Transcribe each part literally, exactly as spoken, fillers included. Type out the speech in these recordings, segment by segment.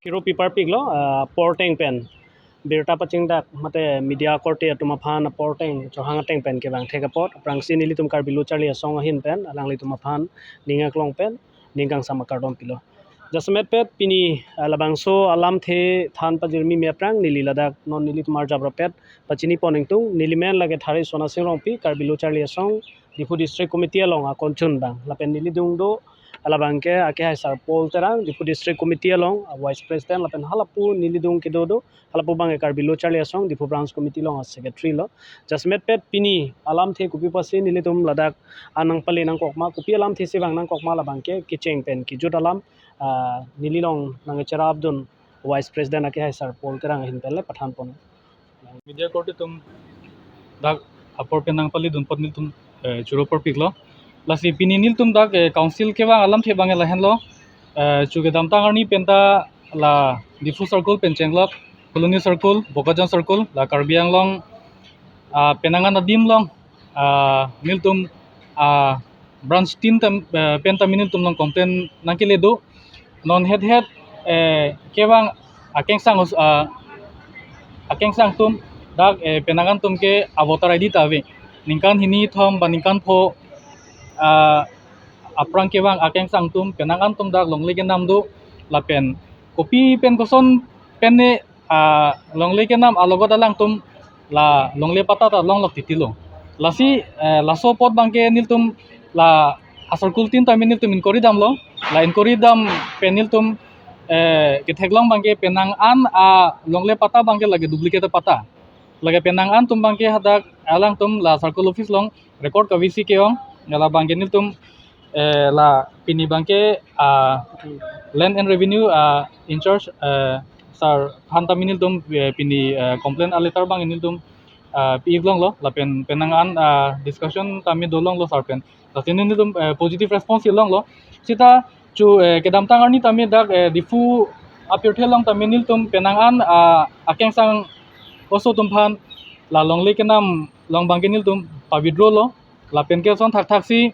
Choro piparpiklo, ah, porteng pen birta pachingdak mate media korte atum aphan porteng chohang ateng pen kevang thek apot aphrangsi nelitum Karbi Lo Charli Asong ahin pen alanglitum aphan ning aklong pen ning kangsam akardom pilo. Jasemet pet pini, ah, labangso alamthe than pajirmi me aphrang neli ladak non nelitum arjap rapet pachini pon ingtung. Neli men lake Thare Sona Sing Rongpi, Karbi Lo Charli Asong, Diphu District Committee along akonchun bang. Lapen neli dung do, labangke akehai Sar Paul Terang, Diphu District Committee along, ah, Vice President, lapen halapu neli dung kedo do, halapu bang Karbi Lo Charli Asong, Diphu Branch Committee along, ah, Secretary lo. Jasemet pet pini alamthe kopi pusi nelitum ladak anang pale nangkokma, kopi alamthe si vang nangkokma labangke kecheng pen kejut alam, ah, neli along nangcherap dun Vice President akehai Sar Paul Terang ahin pen le pathan pon. Media korte atum dak apor pen nangpali dun apot nelitum, eh, choro parpiklo. Lasi pini nelitum dak, eh, council kevang alamthe bang lahenlo. Eh, chu kedamtang arni penta la Diphu Circle pen chenglok, Phuloni Circle, Bokajan Circle, la Karbi Anglong, ah, penang an adim along, ah, nelitum, ah, branch tin tam, eh, pen tame nelitum along complain nangkele do. Non het het, eh, kevang akengsang us-, ah, akengsang atum dak, eh, penang an atum ke avoter I D ta ave. Ningkan hini thom ba ningkan pho, ah, aphrang kevang akengsang atum penang an atum dak longle kenam do lapen kopi pen koson pen ne, ah, longle kenam alogot alangtum la longle patta ta longlok titilo. Lasi, eh, laso apot bangke nelitum la a-circle tin tame nelitum inquiry damlo, la inquiry dam pen nelitum, eh, ketheklong bangke penang an alongle patta bangke lake duplicate patta. Lake penang an atum bangke hadak alangtum la circle office along record kavisi ke-ong, la bangke nelitum, eh, la pini bangke, ah, Land and Revenue, ah, in-charge, eh, sir aphan tame nelitum, eh, pini, eh, complain aletter bang nelitum, ah, pi-ik longlo, lapen penang an, ah, discussion tame dolonglo sir pen. Lasi nelitum, eh, positive response longlo. Seta chu, eh, kedamtang arni tame dak, eh, Diphu apirthe along tame nelitum penang an, ah, akengsang oso atum aphan la longle kenam along bangke nelitum pa-withdraw lo. Lapen ke ason thakthak si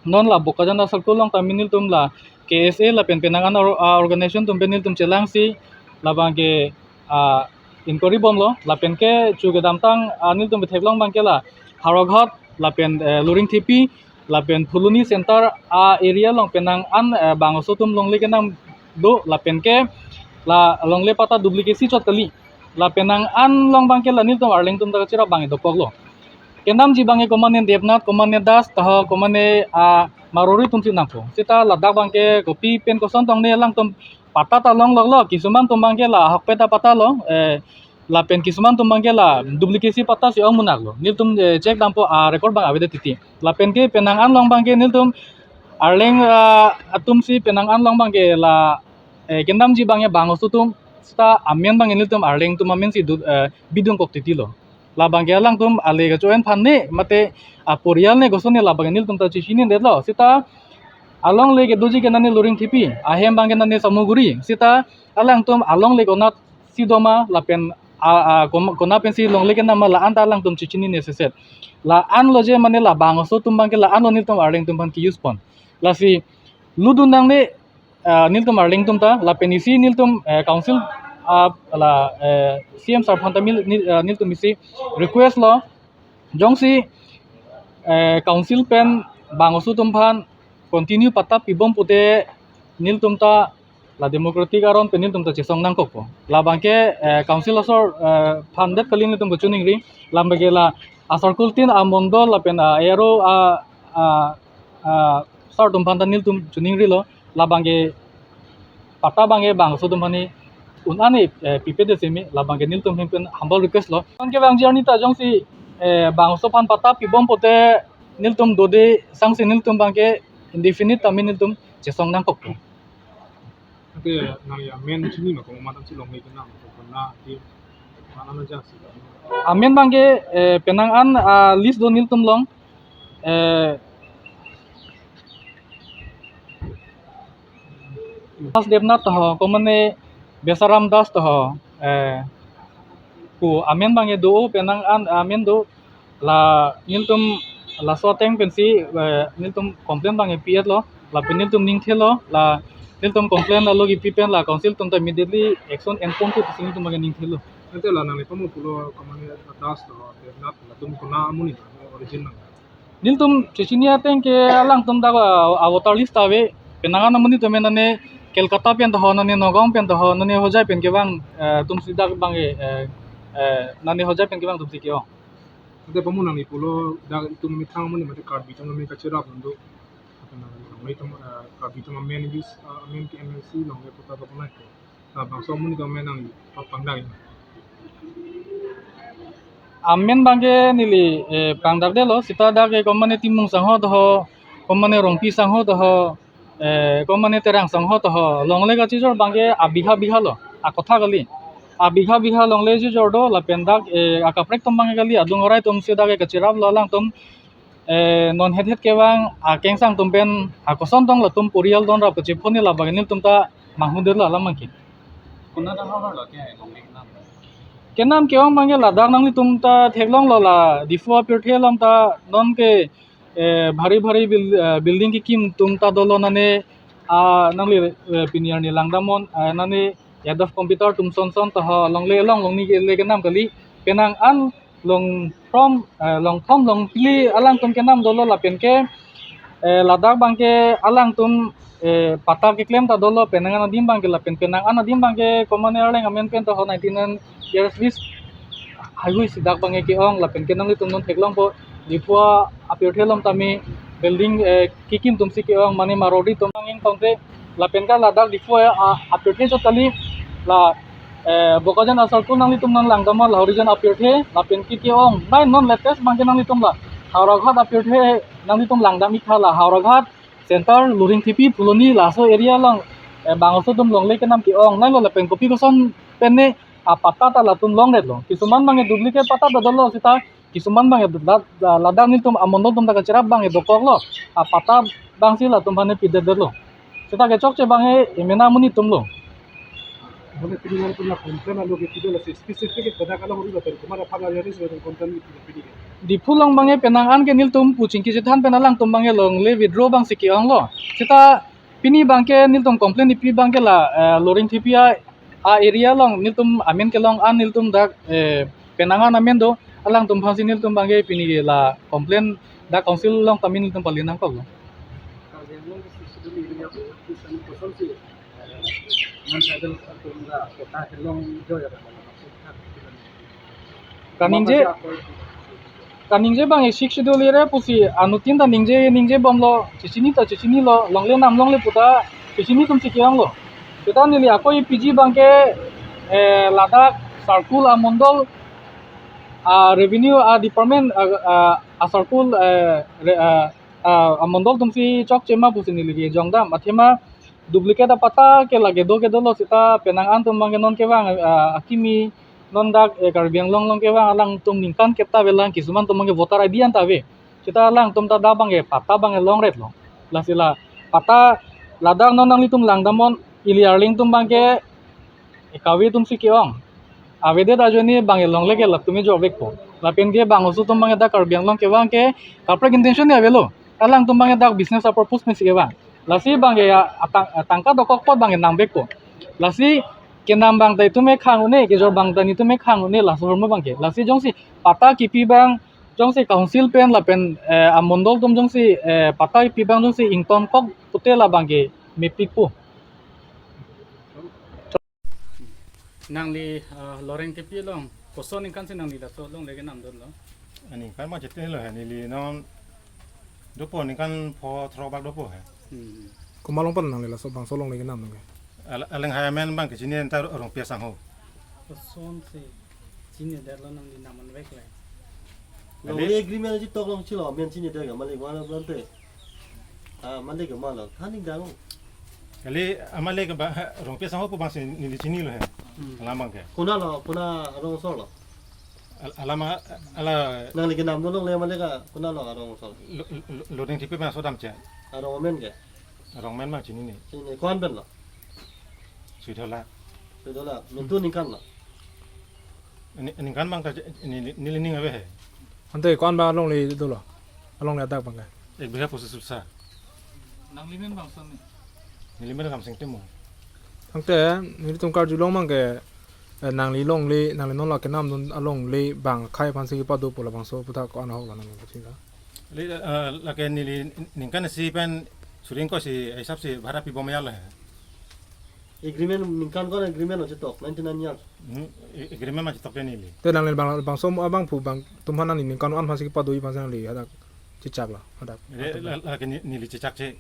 non la Bokajan a-circle along tame nelitum la K S A lapen penang an or-, ah, organization atum pen nelitum chelangsi labangke, ah, inquiry bomlo. Lapen ke chu kedamtang, ah, nelitum ketheklong bangke la Howraghat lapen, eh, Luringthepi lapen Phuloni center a-area along penang an, eh, bang oso atum longle kenam do lapen ke la longle patta duplicacy chot kali. La penang an along bangke la nelitum arleng atum ta kacherap bang dokoklo. Kenamji bangke komane Debnath, komane Das, taho komane, ah, Marori atum si nangpo. Seta ladak bangke kopi pen koson tong ne alangtum patta ta longloklo, kisuman atum bangke la ahokpet apatta lo, eh, lapen kisuman atum bangke la duplicacy patta si ong munak lo. Nelitum, eh, check dampo, ah, record bang avedet titi. Lapen ke penang an along bangke nelitum arleng, ah, atum si penang an along bangke la, eh, kenamji bangke bang oso atum seta amen bangke nelitum arleng atum amen si du-, eh, bidung kok titilo. La bangke alangtum ale kecho-en aphan ne mate aporial ne koson ne la bangke nelitum ta chechinidetlo. Seta alongle kedoji ke nane Luringthepi, ahem bangke nane Samuguri. Seta alangtum alongle konat si doma lapen a, a, kom-, konat pensi longle kenam ma la-an ta alangtum chechinine seset. La-an lo je mane la bang oso atum bangke la-an lo nelitum arleng atum aphan ke-use pon. Lasi ludun nangne, ah, nelitum arleng atum ta lapen isi nelitum, eh, council, ah, la, eh, C M sir aphan ta nel-, nel-, ah, nelitum isi request lo. Jongsi, eh, council pen bang oso atum aphan continue patta pibom pute nelitum ta la democratic aron pen nelitum ta chesong nangkokpo. La bangke, eh, council asor, eh, aphan det kali nelitum kachiningri, la bangke la a-circle tin, amondol lapen a-area, a, a, a, sir atum aphan ta nelitum chiningrilo, la bangke patta bangke bang oso atum aphan un-an, eh, pipedet seme, la bangke nelitum ahin pen humble request lo. Bangke bang journey ta jongsi, eh, bang oso aphan patta pibom pute nelitum dode sangsi nelitum bangke indefinite tame nelitum chesong nangkokpo. Ante nang ya amen chini ma komat atum si longle kenam, kona di mana na jasi. Amen bangke, eh, penang an, ah, list do nelitum along, eh, Das Debnath taho, komane Besaram Das taho, eh, pu amen bangke do, penang an amen do, la nelitum laso ateng pensi, eh, nelitum complain bangke pi-etlo, lapen nelitum ningthelo, la Nelitum complain lalo kipi pen la council atum ta immediately action enpon ke pusi nelitum abang ningthelo. Ante la nangli pamu pulo komane Das to Devnath latum kona amonit origin nang. Nelitum chechini ateng ke alangtum dak a, a voter list ave, penang an amonit atum nane Kolkata pen to ho, nane Nagaon pen to ho, nane Hojai pen kevang, eh, atumsi dak abang ke, eh, eh, nane Hojai pen kevang atumsi ke-ong. Ante pamu nangli pulo dak itum methang amonit mate Karbi atum me kacherap nang do. Apa nang nangli atum, eh, Karbi atum amen bis, eh, amen ke M L C along ke puta to punai ko. Labangso amonit atum nangli pangdak. Amen abang ke neli, eh, pangdakdetlo, seta dak ke komane Timung sangho to ho, komane Rongpi sangho to ho, eh, komane Terang sangho to ho, longle kachijor abang ke abigha bigha lo, akotha kali. Abigha bigha longle chijor do, lapen dak, eh, akaprek atum abang ke kali, adung arai atumsi dak ke kacheraplo alangtum, eh, non het het kevang akengsang atum pen akoson tong latum porial don rap kachephone labang ke nelitum ta manghudetlo alam abang ke. Kona dak hor lo ke ai long ke nam. Kenam ke-ong abang ke ladak nanglitum ta theklonglo la Diphu apirthe along ta non ke, eh, bhari bhari buil-, eh, building kekim atum ta dolo nane, ah, nangli, eh, pini arni langdamnon, ah, nane head of computer atum son son to ho, longle along longni kele kenam kali, penang an longthom, eh, longthom longphli alangtum kenam dolo lapen ke, eh, ladak abang ke alangtum, eh, patta keklem ta dolo penang an adim abang ke lapen penang an adim abang ke komane Arleng amen pen to ho ninety-nine years lease haihui si dak abang ke ke-ong lapen ke nanglitum non theklongpo Diphu apirthe along tame building, eh, kekim atumsi ke-ong mane marodi atum angin tongte lapen ke ladak Diphu, eh, a, apirthe chot kali la, eh, Bokajan asar tu nanglitum non langdamnon la Horijan apirthe lapen ke ke-ong. Nai non latest abang ke nanglitum la Howraghat apirthe nanglitum langdam ik tha la Howraghat center Loringthepi Phuloni laso area along, eh, bangso atum longle kenam ke-ong. Nai lo lapen kopi koson pen ne apatta ta latum longdetlo. Kisuman abang ke duplicate patta ta dolo seta kisuman abang ke la-, la-, ladak nelitum amondol atum ta kacherap abang ke dokoklo. Apatta abangsi latum aphan ne pidetdetlo. Seta kechokche abang ke emena amonit atumlo. Bole pini nangtum la complain alo ke kedo lasi specific ke dak along uri lapen komat aphan ari ari si complain kedo pini ke. Diphu along abang ke penang an ke nelitum pu chingki chethan pen alangtum abang ke longle withdraw abangsi ke-onglo. Seta pini abang ke nelitum complain ipi abang ke la, eh, Loringthepi a, a area along nelitum amen kelong an nelitum dak, eh, penang an amen do alangtum aphansi nelitum abang ke pini ke la complain dak council along tame nelitum pali nangkoklo. Karbi Anglong ke Sixth Schedule area ko, isan kosonsi, eh, non-tribal atum la kota kelong jo ya. Kaningje, kaningje abang Sixth Schedule area pusi anuttin ta ningje, ningje bomlo, chechini ta chechinilo, longle nam longle puta chechini atumsi ke-onglo. Seta neli ako ipiji abang ke, eh, ladak circle amondol, ah, revenue, ah, department, ah, ah, ah, circle, eh, re-, ah, ah, amondol atumsi chokche ma pusi neli ke jongdam. Athema duplicate apatta ke lake do ke dolo seta penang an atum abang ke non kevang, ah, akimi non dak, eh, Karbi Anglong along kevang alangtum ningkan kep ta avelang kisuman atum abang ke voter I D an ta ave. Seta alangtum ta dak abang ke patta abang ke longretlo. Lasi la patta ladak non nanglitum langdamnon ili arleng atum abang ke, eh, kave atumsi ke-ong. Avedet ajoine abang ke longle ke latum ejor vekpo. Lapen ke bangso atum abang ke dak Karbi Anglong kevang ke kaprek intention ne avelo. Alangtum abang ke dak business a-purpose pensi kevang. Lasi abang ke ya atang-, tangka dokok apot abang ke nang vekpo. Lasi kenam abang ta itum ekhang un-e, kejor abang ta netum ekhang un-e, laso ahormu abang ke. Lasi jongsi patta kipi abang, jongsi council pen lapen, eh, amondol atum jongsi, eh, patta kipi abang jongsi ingtonkok pute la abang ke mepikpo. Nangli, eh, Loringthepi along koson ningkan si nangli laso along lake namdunlo? Aningkan ma chetin lo he, neli non dopo ningkan pho throk bak dopo he. Hmm. Komat along pen nangli laso bangso along lake namdun ke? Al-, aling hai amen abang ke chini anta Rongpi asangho. Kosonsi chinidetlo nangli nam an vek le? Kali. Longle agreement ji tok long chilo, amen chinidet ke malik wala blante. Ah, malik ke malo. Thaning dang. Kali amalik ke ba, Rongpi asangho pu abangsi neli chinilo he. Hmm. Alam abang ke. Konatlo, kona arong asor lo? Al-, alama, ala. Nangli kenamdun longle malik ke, konatlo arong asor? Lo-, lo-, Loringthepi abang aso damche. Arong amen ke? Arong amen abang chinine. Chinine, ko-an pen lo? Suidhola. Suidhola. Nelitum ningkan lo? Ni-, ningkan abang ta je-, ni-, ni-, neli ning ave he. Ante ko-an abang alongle dolo? Alongle adak abang ke? Ek bigha pochis rusa. Nangli men bangso ne? Neli men Ramsing Timung. Tangte, nelitum karjulong abang ke, eh, nangli longle, nangli non la kenamdun alongle, bang akhei aphansi kepado pu labangso aputhak ko-an ahok lo nangli pusi la. Le, eh, lake neli ningkan isi pen suring ko si, eh, hisap si bhara pibom ya lo he. Agreement ningkan ko agreement lo chetok, ninety-nine years. Hmm, a-, agreement ma chetok de neli. Te nangli bang, bangso mo abang pu bang atum aphan nangli ningkan an aphansi kepadoji aphansi nangli hadak chechak lo, hadak. Le, la, lake ne-, neli chechak che.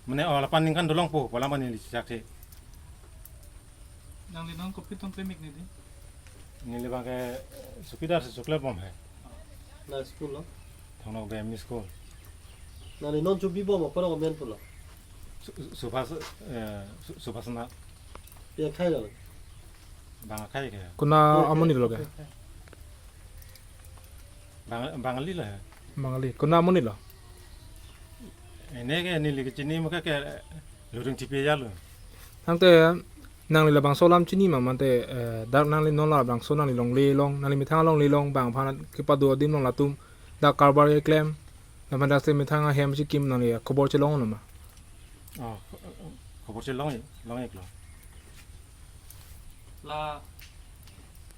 Mane, oh, lapen ningkan dolong po, pu alam aphan neli chechak che. Nangli non kopi tong klemik neli? Neli abang ke, eh, chowkidar si chokle bom he. La school lo? Thongnokbe M E School. Nangli non chobi bom apor ko men pulo? Su-, su-, Subhas, eh, su-, Subhas na. Pi akhei lo? Bang akhei ke. Konat amonit lo ke? Bang-, Bangali lo he. Bangali. Konat amonit lo? Ene ke neli kechini mo ke, ke luring chipi ya lo. Tangte nangli labangso alam chini ma mante, eh, dak nangli non labangso nangli longle along, nangli methang alongle along, bang aphan kepado adim along latum, dak karbar keklem, lapen dak si methang ahem chikim nangli khobor chelong lo ma? Oh, khobor chelong, long ik lo. La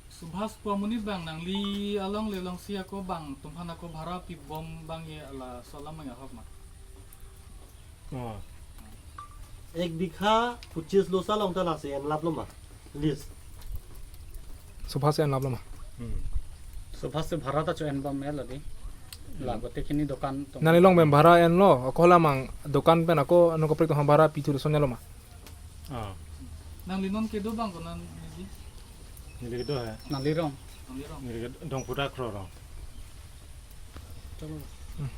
Subhas pu amonit abang nangli alongle alongsi ako bang atum aphan ako bhara pibom abang ke laso alam abang ahok ma? Oh. Ek bigha pochis lakh sa along ta lasi enlap lo ma? Lease. Subhas si enlap lo ma? Hmm. Subhas si bhara ta cho-en bom e lo di. La gote kini dokan tong. Nangli along pen bhara enlo, ako hala abang dokan pen ako nangkaprek atum aphan bhara pithu lason ya lo ma? Ah. Nangli non kedo abang konat neli? Neli kedo he. Nangli rong? Nangli rong. Neli kedo Dongpura Kro rong. Chalo. Hmm.